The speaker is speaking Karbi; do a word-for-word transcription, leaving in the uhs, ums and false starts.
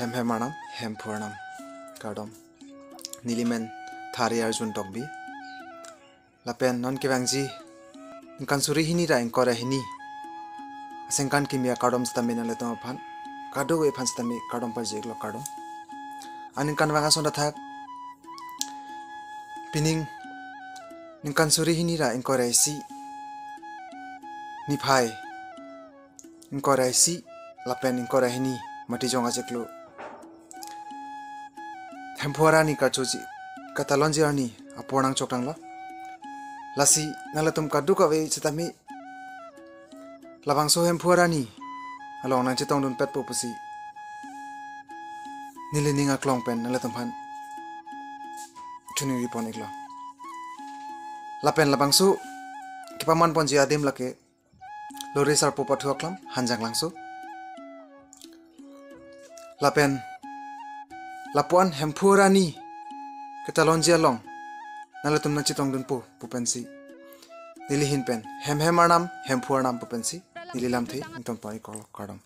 Hemhem arnam, Hemphu arnam, kardom. Neli men Thari Arjun Tokbi. Lapen non kevangji ningkan suri hini ra ingkoi ra hini aningkan kimi akardom sitame nanglitum aphan, kadokave aphan sitame kardom pajirlo, kardom. Aningkanvang ason athak pining ningkan suri hini ra ingkoi ra isi niphai ingkoi ra isi lapen ingkoi ra hini Matijong achiklo Hemphu arni karchoji, katalonji arni apor nangchok tanglo. Lasi nanglitum kadokave sitame labangso Hemphu arni along nangchetongdunpetpo pusi neli ning aklong pen nanglitum aphan choningri pon iklo. Lapen labangso kepaman ponji adim lake Lore Sarpo Pathu Aklam, Hanjanglangso. Lapen lapuan Hemphu arni ketalonji along nanglitum nangchetongdunpo pu pensi neli ahin pen Hemhem arnam, Hemphu arnam pu pensi neli lamthe ington pon iklo, kardom.